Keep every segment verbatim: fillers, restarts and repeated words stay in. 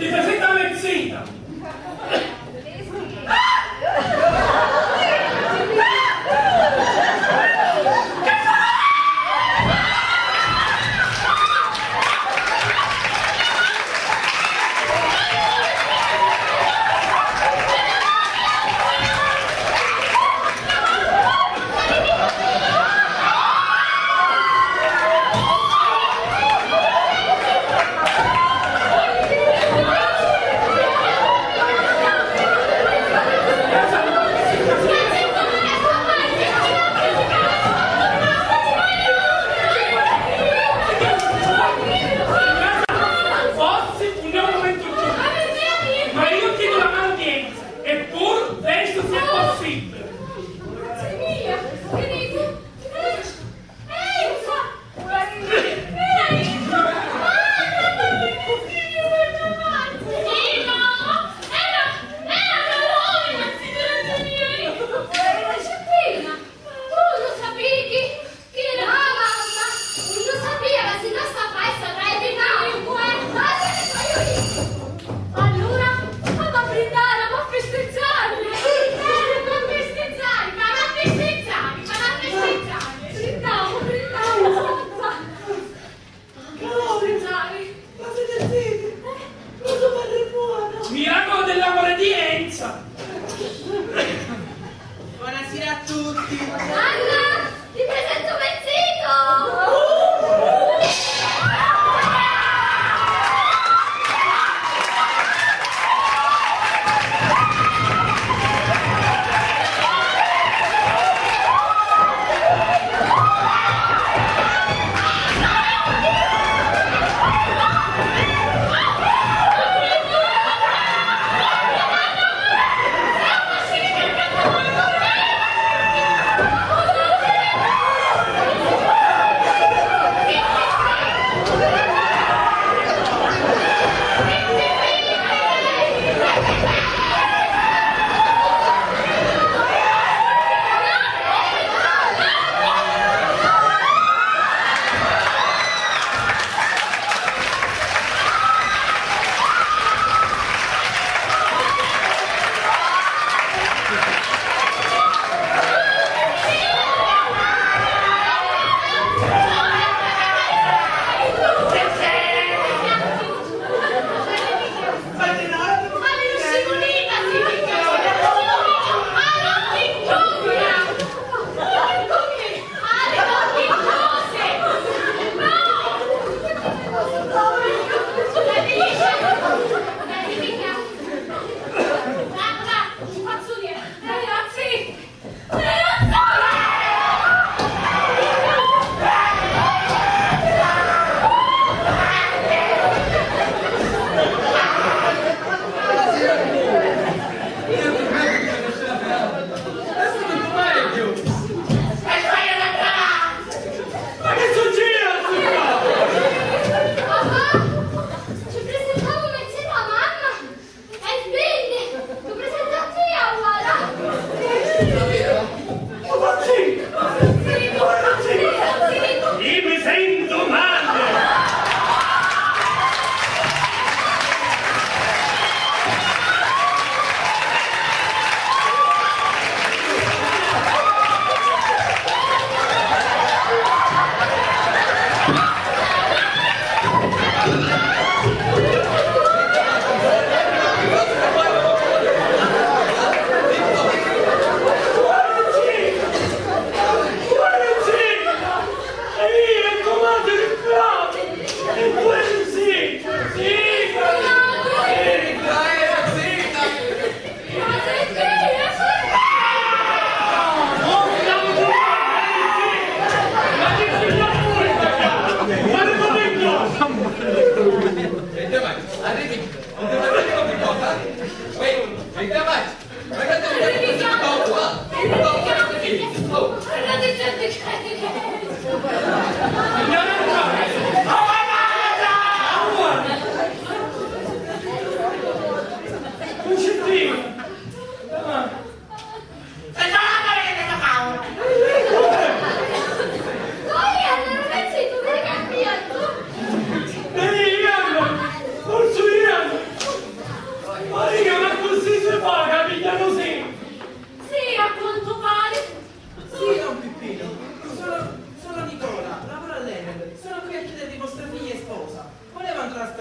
Li prefetti a me zita!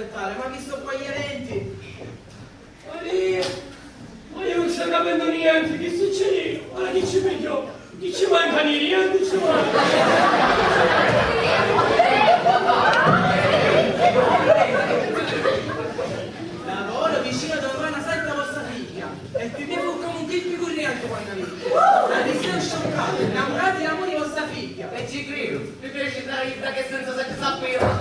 Aspettare, ma chi sto qua gli eventi? Ma io, ma io non sto capendo niente, che succede? Ora chi ci pigliò? Chi ci manca di niente, ci manca? Lavoro vicino a Don Rana, senta vostra figlia. E per me fu come un tipico reato quando vi. Ma mi sono scioccato, innamorati dell'amore di vostra figlia. E ci credo, mi piace da ridere che senza se sapeva.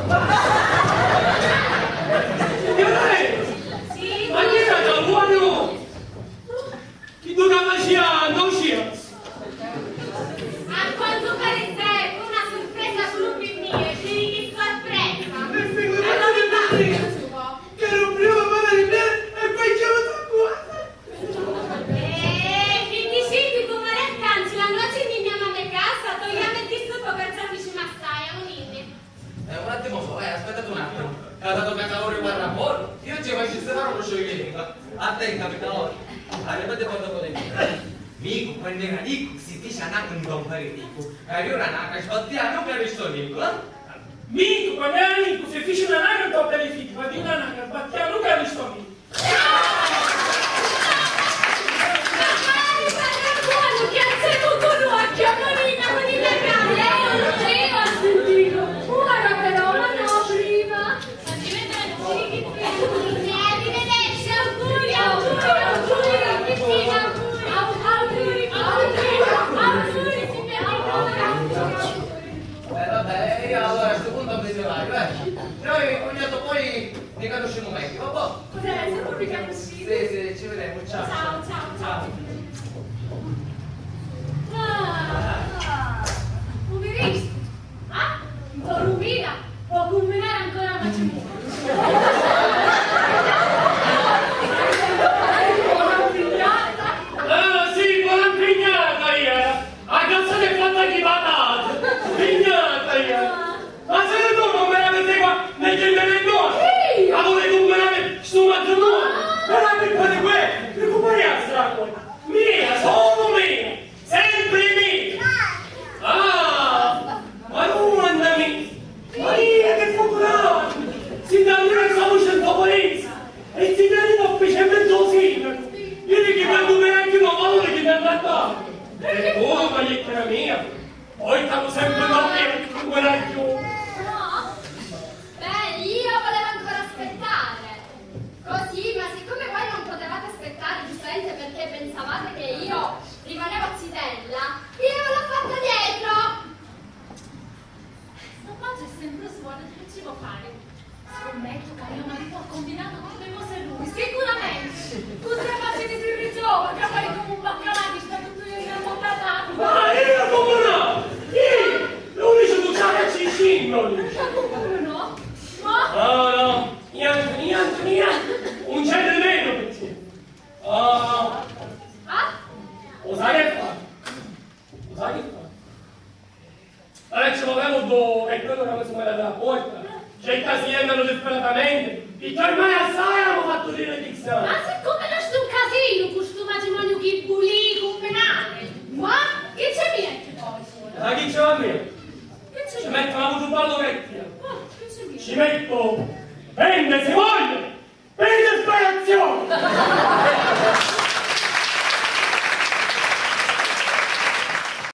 Signore! Sì? Ma chi è stato buono? Chi tu che faccia, non ci A quanto pare fu una sorpresa solo per me, vedi che sorpresa! E figurati. Allora, che ero prima mamma di me e poi c'era tua. Eh, che diciti, tu, Maria Arcangela, noi ci andiamo a casa, togliamo il dischetto che già fici massaia, un'inni. Eh, un attimo solo, eh, aspettate un attimo. Che ha dato cacalore guarda buono, io ci faccio stare uno scioglilingua. Attenta, Picalore. Arrivate quando volete. Micu, quando era ricco, si fece andare con don Federico. E allora una che sbattia, non capisco niente, eh? Micu, quando era ricco, si fece una naca con Federico, ma di una naca sbattia, non capisco niente. Eh, vabbè, io allora a sto punto me ne vado, eh. Noi, cognato, poi ne conosciamo meglio, va bene? Sì, sì, ci vedremo, ciao. Ciao, ciao, ciao. Ah, ah, u vidisti? Ah, un po' rumina, può combinare ancora una matrimonio. Ah, sì, buona impegnata, io. A casa che fatta di patate, impegnata, io. Ma se tu non me la metti qua, mettendone due! Sì! Allora tu me la metti sto matrimonio! Ah! Però per fare questo, che tu puoi essere a voi? Mia, solo mia! Sempre mia! Ah! Ma non manda mia! Maria, che figurati! Si da noi siamo cento paesi! E si vede ufficialmente lo sindaco! Io dico che quando me anche non valore che mi ha dato! E come, ma lettera mia! Poi stavo sempre da me, coraggio. No? Beh, io volevo ancora aspettare. Così, ma siccome voi non potevate aspettare, giustamente perché pensavate che io rimanevo zitella, io ve l'ho fatta dietro. Sto qua c'è sempre suono, che ci può fare? Scommetto che mio marito ha combinato tutte cose lui, sicuramente! Così facile si ritrova, che poi come un baccalà che sta tutto il giorno a parlare. Ma io come no? Io? Lui ci buttava il cicino, lui. Ma come no? Ma... No, no, niente, niente, niente. Non c'è nemmeno per te. Ah. Ah? Lo sai che fa? Lo sai che fa? Ora ci volevamo due, e quello che mi sono dato la porta. C'è il casillo disperatamente, perché ormai assai hanno fatto dire di Xana. Ma siccome non sto un casino con sto matrimonio che volì combinare, ma che c'è niente poi? Ma chi c'è a me? Che c'è? Ci metto la voce un ballo vecchia. Ah, che c'è niente? Ci metto, prende, si vuole!